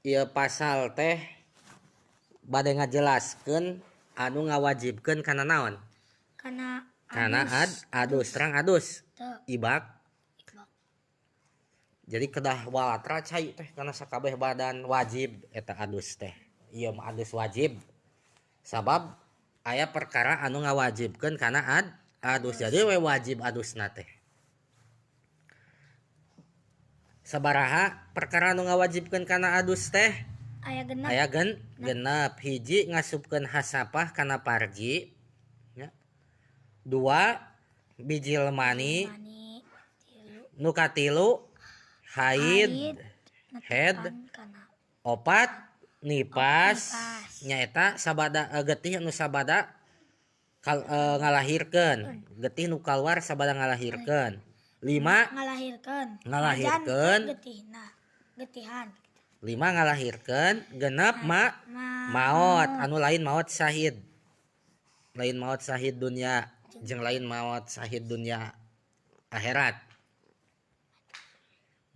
Ieu pasal teh bade ngajelaskeun anu ngawajibkeun kana naon? Kana Kana adus. Adus, terang adus. Teu. Ibak. Ibak. Jadi kedah walatra cai teh kana sakabeh badan wajib eta adus teh. Ieu mah adus wajib. Sabab aya perkara anu ngawajibkeun kana adus. Jadi we wajib adusna teh. Sabaraha perkara anu ngawajibkeun kana adus teh? Aya genep. Aya genep. Hiji ngasupkeun hasapah kana parji. Ya. Dua bijil mani. Mani. Tilu. Nu katilu haid. Head. Netepan kana. Opat nipas. Nipas. Nyaeta sabada getih anu sabada ngalahirkeun. Getih nu kaluar sabada ngalahirkeun. Lima ngalahirkeun. Ngalahirkeun. Majan getihna. Getihan. Lima ngalahirkeun, genep maot anu lain maot syahid. Lain maot syahid dunya jeung lain maot syahid dunya akhirat.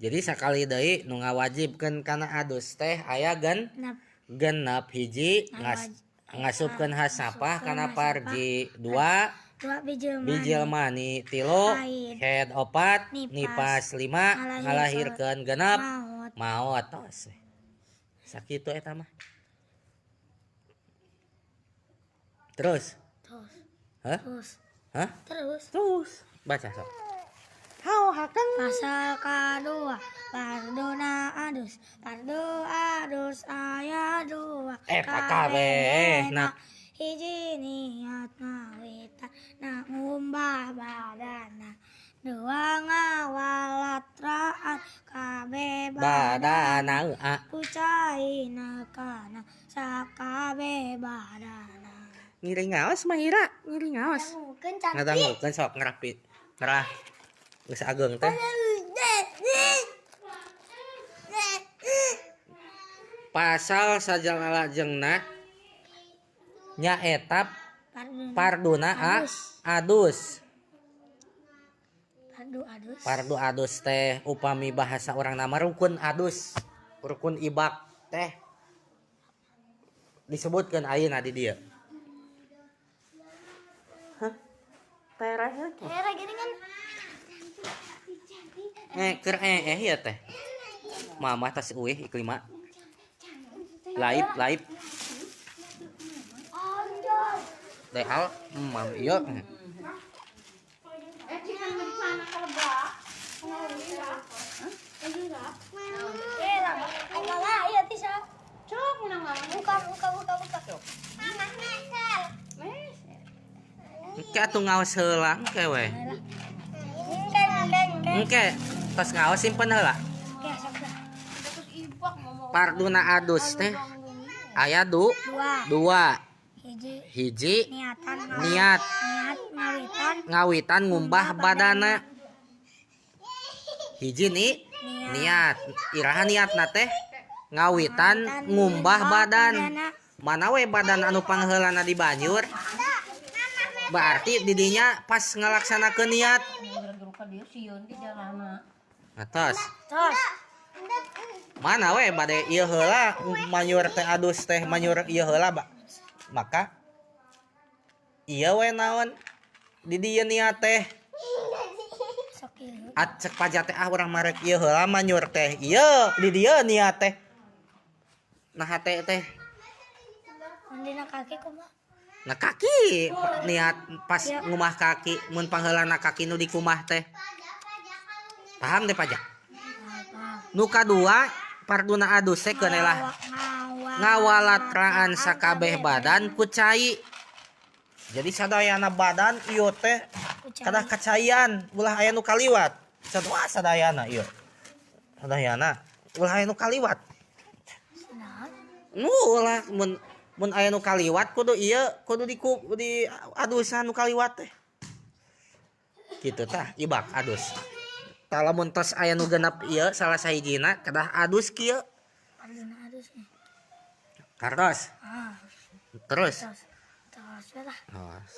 Jadi sakali deui nu ngawajibkeun kana adus teh aya genep. Hiji ngasupkeun hasapah kana parji. Dua Dua bijil mani. Bijil mani. Tilu Haid. head. Opat Nipas. nipas. Lima Ngalahirkeun. ngalahirkeun. Genep Maot. maot. Tos. Sakitu eta mah. Terus. Terus. Hah? Terus. Hah? Terus. Terus. Baca sok. Hao hakang. Pasal kadua pardona adus, pardu adus aya dua. Eta kabeh na. Hiji niat ngawitan na ngumbah badana, dua ngawalatraan kabeh badana a ku caina kana sakabeh badana. Ngiring ngaos Mahira, ngiring ngaos. Dangukeun cantik. Ngadangukeun sok ngerapi. Ngerah. Geus ageng teh. Pasal sajalajengna nyaeta Parduna parduna adus. Adus. Pardu adus. Pardu adus teh upami bahasa urang nama rukun adus. Rukun ibak teh disebutkeun ayeuna di dieu. Hah? Tereh teh. Tereh gini kan. Keur ieu teh. Mama tas eueuh iklima. Laib, laib. Dehal, mam ieu. Engke atuh ngaos heula engke we. Engke tos ngaos simpen heula. Parduna adus teh aya Dua. dua. Hiji. Hiji niatan niat. Niat ngawitan. Ngawitan ngumbah badana. Hiji ni niat. Iraha niatna teh ngawitan ngumbah badan. Mana we badan anu pangheulana dibanjur? Berarti didinya pas ngalaksanakeun niat. Atas. Tos. Mana we bade ieu heula manyur teh adus teh manyur ieu heula maka ieu we naon di dieu niat teh. Sok ieu. At cek pajak teh ah urang marek ieu heula manyur teh ieu di dieu niat teh. Nah hate teh. Mun dina kaki kumaha? Nah kaki niat pas ngumah kaki mun pangheulana kaki nu dikumah teh. Paham teh pajak? Nu kadua parduna adus teh keun lah ngawalatraan sakabeh badan ku cai. Jadi sadayana badan ieu teh kadah kacaian ulah aya nu kaliwat. Sadua sadayana ieu. Sadayana ulah aya nu kaliwat. Nu ulah mun aya nu kaliwat kudu ieu kudu di adusan nu kaliwat teh. Kitu tah ibak adus. Tah lamun tos aya nu genep ieu salah sahijina kedah adus kieu. Parduna adus. Kartos. Ah. Terus. Terus. Terus we lah. Terus.